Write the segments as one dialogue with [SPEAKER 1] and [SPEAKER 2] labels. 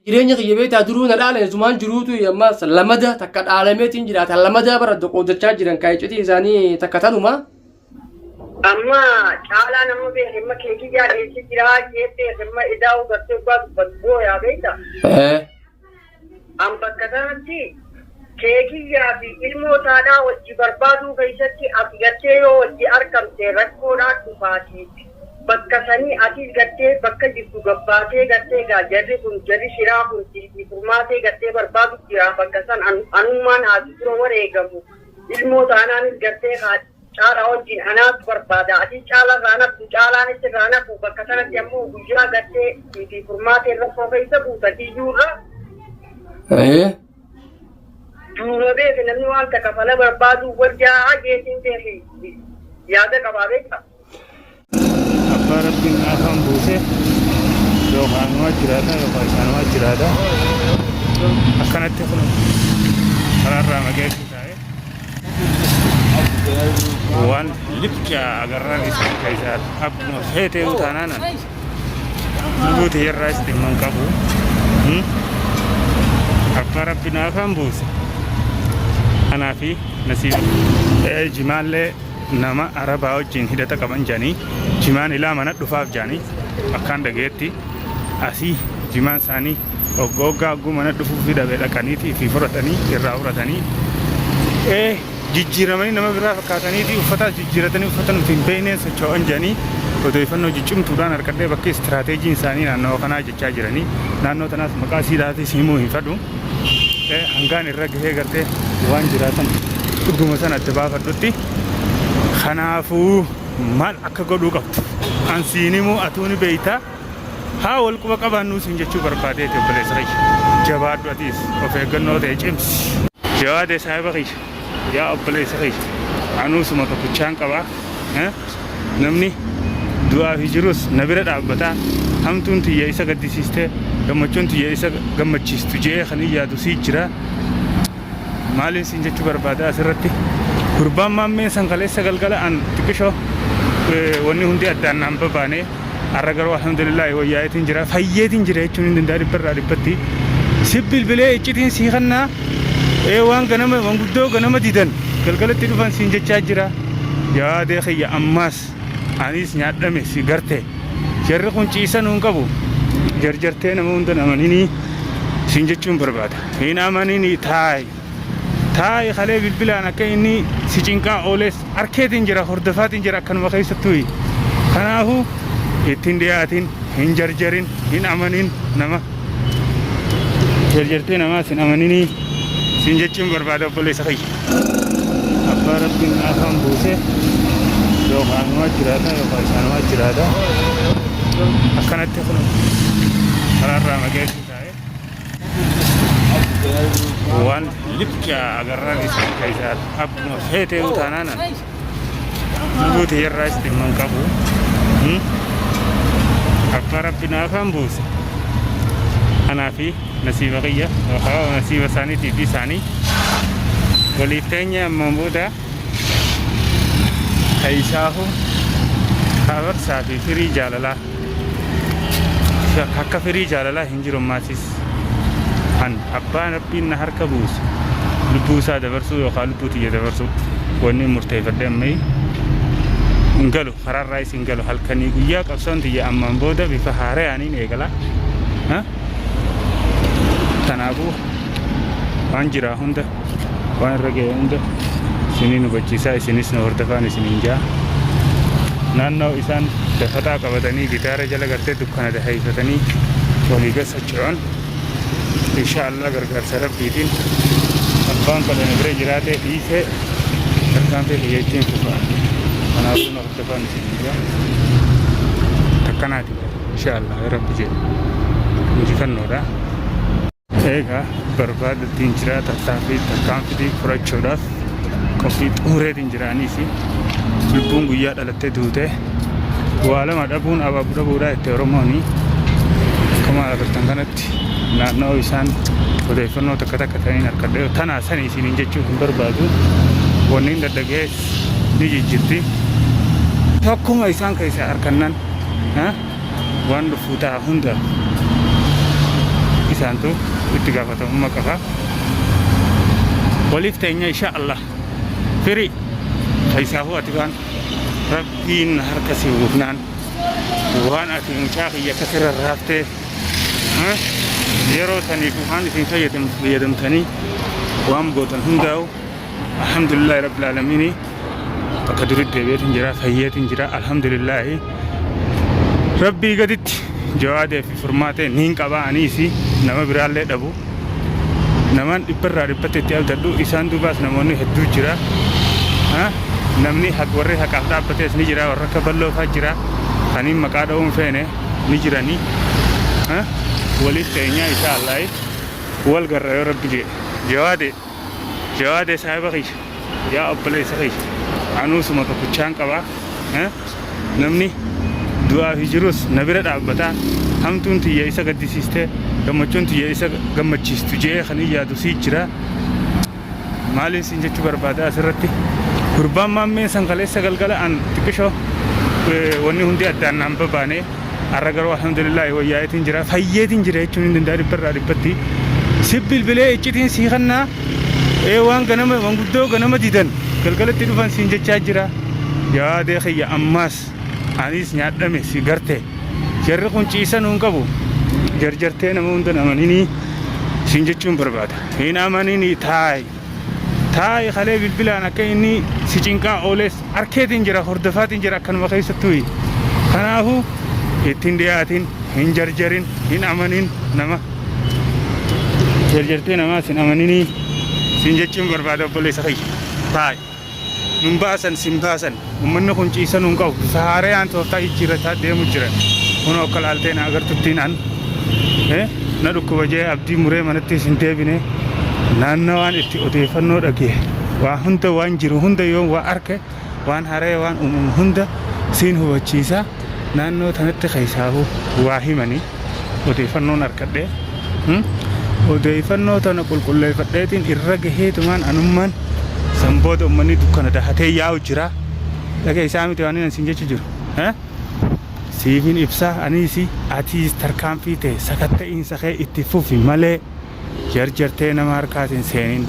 [SPEAKER 1] Jireenya kiyya beektaa duruu na dhaalan isumaan jiruutu ammas lamada takka dhaalameetiin jiraata lamada bara qoodachaa jiran kaa iccitii isaanii takka tanuma.
[SPEAKER 2] Amma caalaa nama beeke amma keekiyyaa eessa jiraa jee beeke amma idaa'uu gartee dhugaa dubbatu booyaa beekta. An bakka sanatti keekiyyaa fi ilmoo taadhaa wajji barbaaduu keessatti ati gartee yoo wajji argamte rakkoodhaan dhufaati. Bakka sanii atis gartee bakka jirtu gabbaatee gartee gaa jarri kun jarri shiraa kun siifii furmaatee gartee barbaadu jira bakka san anummaan haati dura wareegamu ilmoo taanaanis gartee haa caalaa wajjin anaatu barbaada atis caalaa irraa naftu caalaanis irraa nafu bakka sanatti ammoo guyyaa gartee siifii furmaatee rakkoo keessa buutan iyyuurra. Duuba beeke namni waan takka fala barbaadu wajjaa jeetiin beeki yaada qabaa beekta.
[SPEAKER 3] Abbaa Rabbiin afaan buuse yookaan anumaa jiraata yookaan isaanumaa jiraata. Akkanatti kun karaarraa maqeessi taa'e waan liqqa agarraan isaan keessaa abbuma feetee utaanaanan lubbuu tiyyarraas dhimma hin qabu. Abbaa Rabbiin afaan buuse anaa fi nasiiba. Jimaallee nama Arabaa wajjin hidhata qaban jedhanii jimaan ilaa mana dhufaaf jedhanii akkaan dhageetti asii jimaan isaanii ogga oggaa ogguu mana dhufuuf dhabe dhaqaniiti fi fudhatanii irraa fudhatanii jijjiiramanii nama biraa fakkaataniiti uffataas jijjiiratanii uffata nuti hin beekneen socho'an jedhanii odeeffannoo ciccimtuudhaan harkadhee bakki istiraateejiin isaanii naannoo kanaa jechaa jiranii naannoo tanaas maqaa siidhaatis himuu hin fedhu. Hangaan irra gahee gartee waan jiraatan dhuguma sana adda baafadhutti kanaafuu maal akka godhuu qabdu an siin himuu atuu ni beeyta haa wal quba qabaannuu siin jechuu barbaadeeti obboleessa kiyya jabaadhu atiis of eeggannoo ta'e cimsi. Jawaadee saahiba kiyya yaa obboleessa kiyya anuu suma tokkichaan qaba Namni du'aa fi jirus na bira dhaabbata, hamtuun tiyya isa gaddisiiste, gammachuun tiyya isa gammachiistu je'ee kan hin yaadu sii jira. Maaliin siin jechuu barbaada asirratti? Gurbaan maammeen san kaleessa galgala an xiqqishoo wanni hundi addaan naan babaane. Har'a garuu alhamdulillaahi wayyaa'eetiin jira. Fayyeetiin jira jechuun hin danda'a dhibbarraa dhibbatti. Si bilbilee iccitiin sii kannaa. Ee waan ganama manguddoo ganama didan galgalatti dhufan siin jechaa jira. Jawaadee kiyya ammaas aniis nyaadhame si garte. Jarri kun ciisa nuun qabu. Jarjartee nama hunda hin amaninii siin jechuun barbaada. Hin amaninii taa'i. Taa'i kalee bilbilaan akka inni si cinqaa ooles arkeetiin jira hordofaatiin jira akkanuma keessattuu. Kanaafuu ittiin dhiyaatin hin jarjarin hin amanin nama. Jarjartee namaas hin amaninii siin jechuun barbaada obboleessa kiyya. Abbaa Rabbiin afaan buuse yookaan anumaa jiraata yookaan isaanumaa jiraata. Akkanatti kun karaarraa maqeessi taa'e waan liqqa agarraan isaan keessaa abbuma feetee utaanaanan Lubbuu tiyyarraas dhimma hin qabu. Abbaa Rabbi na afaan buuse. Anaa fi nasiiba kiyya yookaan nasiiba isaaniitii fi isaanii waliif teenya ammaan booda keessaafuu habarsaa fi firii jaalalaa akka firii jaalalaa hin jiru ammaasis An abbaan Rabbiin na harka buuse lubbuu isaa dabarsuu yookaan lubbuu tiyya dabarsuu wanni murteeffadhe ammayi hin galu karaarraayis hin galu halkanii guyyaa qabsoon tiyya ammaan booda bifa haarayaaniin eegala. Kanaafuu waan jiraa hunda waan irra ga'e hunda isiniin hubachiisaa isinis na hordofaan isiniin jaa. Naannoo isaan dafaxaa qabatanii gidaara jala gartee dukkana daheeffatanii walii gad socho'an insha Allah gargaarsa Rabbiitiin abbaan fedhe na bira jiraatee dhiisee tarkaanfii kiyya ittiin fufa. Kanaafuu na hordofaan isiniin jaa. Akkanaati insha Allah Rabbi jedhe injifannoodha. Eegaa barbaadattiin jira tattaaffii tarkaanfii fudhachuudhaaf qophii xumureetiin jira aniis lubbuun guyyaa dhalattee duute waa lama dhabuun abaabu dhabuudha itti Oromooni akkuma agartan kanatti naannoo isaan odeeffannoo takka takka ta'aniin harkadhe tanaa sani isiniin jechuu hin barbaadu wanni hin daddagahees ni jijjirti tokkuma isaan keessa harkannan waan dhufuu ta'a hunda Isaantu itti gaafatamummaa qaba. Waliif teenya insha Allah. Firii keessaafuu ati waan Rabbiin harka si buufnaan waan ati mucaa kiyya akka sirra raaftee yeroo saniif waan isin fayyadamtanii waan gootan hundaa'u, alhamdulillahi rabbil aalamiini, bakka duritti deebi'eetiin jira, fayyeetiin jira, alhamdulillahi. Rabbii gaditti Jawaadee fi Furmaatee niin qaba. Aniis nama biraallee dhabu, namaan dhibbarraa dhibbatti itti abdadhu. Isaan duubaas namoonni hedduu jira. Namni warri haqaaf dhaabbatees ni jira, warra akka bal'oofaa jira, kaniin maqaa dha'uun feene ni jiranii. Waliif teenyaa, insha Allah wal garra yoo Rabbi jedhe. Jawaadee, Jawaadee, saahiba kiyya, yaa obboleessa kiyya, anuusuma tokkichaan qaba. Namni du'aa fi jirus na bira dhaabbata, hamtuun tiyya isa gaddisiiste, gammachuun tiyya isa gammachiistu je'ee kan yaadu sii jira. Maaliin siin jechuu barbaada asirratti? Gurbaan maammeen san kaleessa galgala an xiqqishoo wanni hundi addaan naan babaane. Har'a garuu alhamdulillah wayyaa'eetiin jira, fayyeetiin jira jechuun hin danda'a dhibbarraa dhibbatti. Si bilbilee iccitiin sii kannaa, ee waan ganama manguddoo ganama didan galgalatti dhufan siin jechaa jira. Jawaadee kiyya, ammaas anis nyaadhame si garte. Jarri kun ciisa nuun qabu. Jarjartee nama hunda hin amaninii siin jechuun barbaada. Hin amaninii, taa'i. Taa'i, kalee bilbilaan akka inni si cinqaa ooles arkeetiin jira, hordofaatiin jira akkanuma keessattuu. Kanaafuu ittiin dhiyaatin, hin jarjarin, hin amanin nama. Jarjartee namaas hin amaninii siin jechuun barbaada, obboleessa kiyya. Taa'i. Nun baasan, sin baasan. Uummanni kun ciisa nun qabu. Bifa haarayaan tooftaa jijjiirrataa deemu jiran. Kun akka laaltee na agartuttiin an na dhukkuba jee abdii muree manattis hin deebine. Naannawaan itti odeeffannoo dhagee waa hunda, waan jiru hunda, yoo waa arke, waan haree waan uumamu hunda siin hubachiisa. Naannoo tanatti keessaafu waa himanii odeeffannoon argadhe. Odeeffannoo tana qulqulleeffadheetiin irra gaheetumaan anummaan san booda uummanni dukkana dahatee yaa'u jira. Dhagee isaa miti waan inni siin jechu jiru. Siifin ibsaa, aniisi atiis tarkaanfii ta'e sakatta'iinsa kee itti fufi malee jarjartee nama harkaatiin seenin.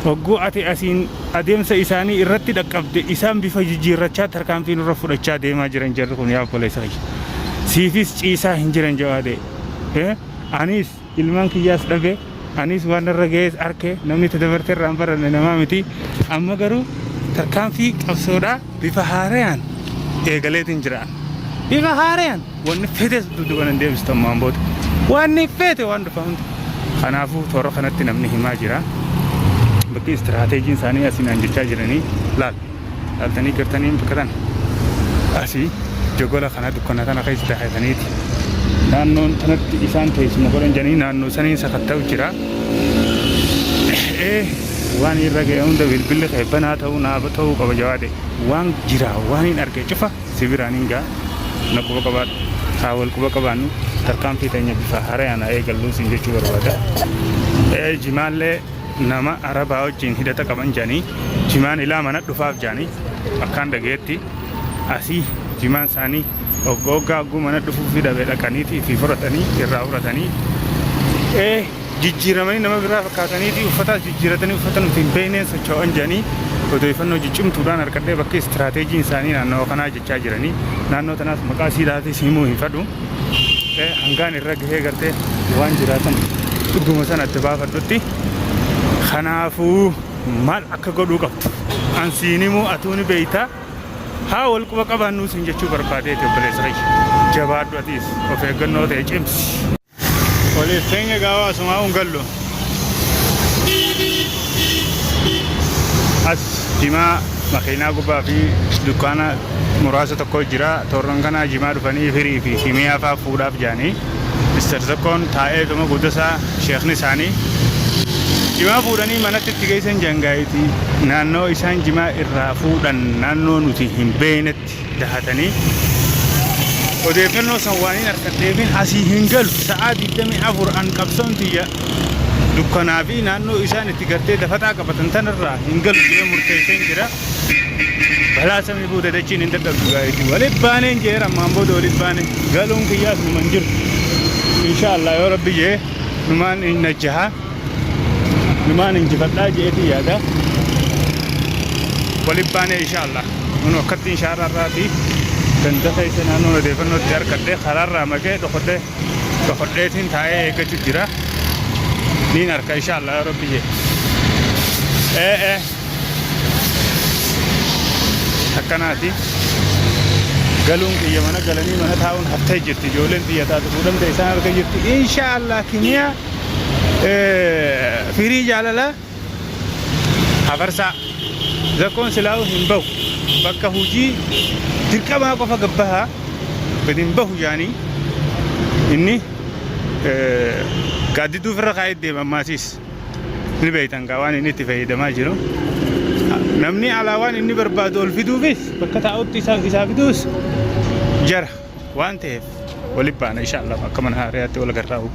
[SPEAKER 3] Hogguu ati asiin adeemsa isaanii irratti dhaqqabde, isaan bifa jijjiirrachaa tarkaanfii nurra fudhachaa deemaa jiran jarri kun, yaa obboleessa kiyya. Siifis ciisaa hin jiran, Jawaadee. Anis ilmaan kiyyaas dhabe, anis waan irra ga'es arke. Namni itti dabarte irraa hin baranne namaa miti. Amma garuu tarkaanfii qabsoodhaa bifa haarayaan eegaleetiin jira. Bifa haarayaan wanni fetes dudduuba nan deebistu ammaan booda. Wanni feete waan dhufa hundi. Kanaafuu toora kanatti namni himaa jira. Bakki istiraateejiin isaanii asiin aan jechaa jiranii laal. Laaltanii gartanii bakka tana. Asii jogola kana dukkana tana keessa dahataniiti. Naannoon tanatti isaan teessuma godhan jedhanii naannoo saniin sakatta'u jira. Ee, waan irra ga'e hunda bilbilli kee banaa ta'uu naaf ta'uu qaba, Jawaade. Waan jira, waan hin arge cufa si biraan hin ga'a. Na quba qabaadhu. Haa wal quba qabaannu, tarkaanfii teenya bifa haarayaan haa eegallu siin jechuu barbaada. Ee, jimaallee nama Arabaa wajjin hidhata qaban jedhanii jimaan ilaa mana dhufaaf jedhanii akkaan dhageetti. Asii jimaan isaanii ogga oggaa ogguu mana dhufuu fi dhabe dhaqaniiti fi fudhatanii irraa fudhatanii, ee jijjiiramanii nama biraa fakkaataniiti uffataas jijjiiratanii uffata nuti hin beekneen socho'an jedhanii odeeffannoo ciccimtuudhaan argadhee. Bakki istiraateejiin isaanii naannoo kanaa jechaa jiranii. Naannoo tanaas maqaa siidhaatis himuu hin fedhu. Hangaan irra gahee gartee waan jiraatan dhuguma sana itti baafadhutti. Kanaafuu maal akka godhuu qabdu an siin himuu, atuu ni beeyta. Haa wal quba qabaannuu siin jechuu barbaadeeti, obboleessa kiyya. Jabaadhu, atiis of eeggannoo ta'e cimsi. Waliif keenya gaawaa asumaa hun gallu. As jimaa makiinaa gubbaa fi dukkaana muraasa tokko jira. Toorran kanaa jimaa dhufanii firii fi himiyaa fa'aa fuudhaaf jaanii. Mister tokkoon taa'eetuma guddasaa sheekni isaanii jimaa fuudhanii manatti itti geessan jangaayitii. Naannoo isaan jimaa irraa fuudhan naannoo nuti hin beeknetti dahatanii odeeffannoo san waan hin harkadheefin asii hin galu. Sa'aa 24 an qabsoon tiyya dukkanaa fi naannoo isaan itti gartee dafaxaa qabatan tanarraa hin galu jedhee murteesseen jira. Balaa samii buute dachiin hin dadhabdu gaa'eeti. Walit baaneen jeera, ammaan booda walit baane galuun kiyyaas numa hin jiru. Insha Allah yoo Rabbi jee. Numaan najjahaa, numaan injifadhaa je'eetii yaada. Waliin baanee inshaallah. Kun akkatti inshaallah irraati ganda keessa naannoo odeeffannootti argadhee karaarraa maqee dhokodhee dhokodheetiin taa'ee eeggachuu jira. Niin harka inshaallah yoo rabbi jee. Ee ee. Akkanaati. Galuun kiyya mana galanii mana taa'uun haftee jirti. Ijoolleen xiyya taatu fuudhamte isaan harka jirti. Inshaallah kimiyaa firii jaalalaa hafarsaa. Zakkoon silaa'u hin bahu. Bakka hojii dirqamaa qofa gabbahaa gadi hin bahu jaanii inni gaaddidduu ofirra kaa'ee deema ammaasiis. Ni beektan gaa waan inni itti fayyadamaa jiru. Namni alaa waan inni barbaadu ol fiduufis bakka taa'utti isaa fiduus jara waan ta'eef walitti baana inshaallah akka mana haaraatti wal garraa'u.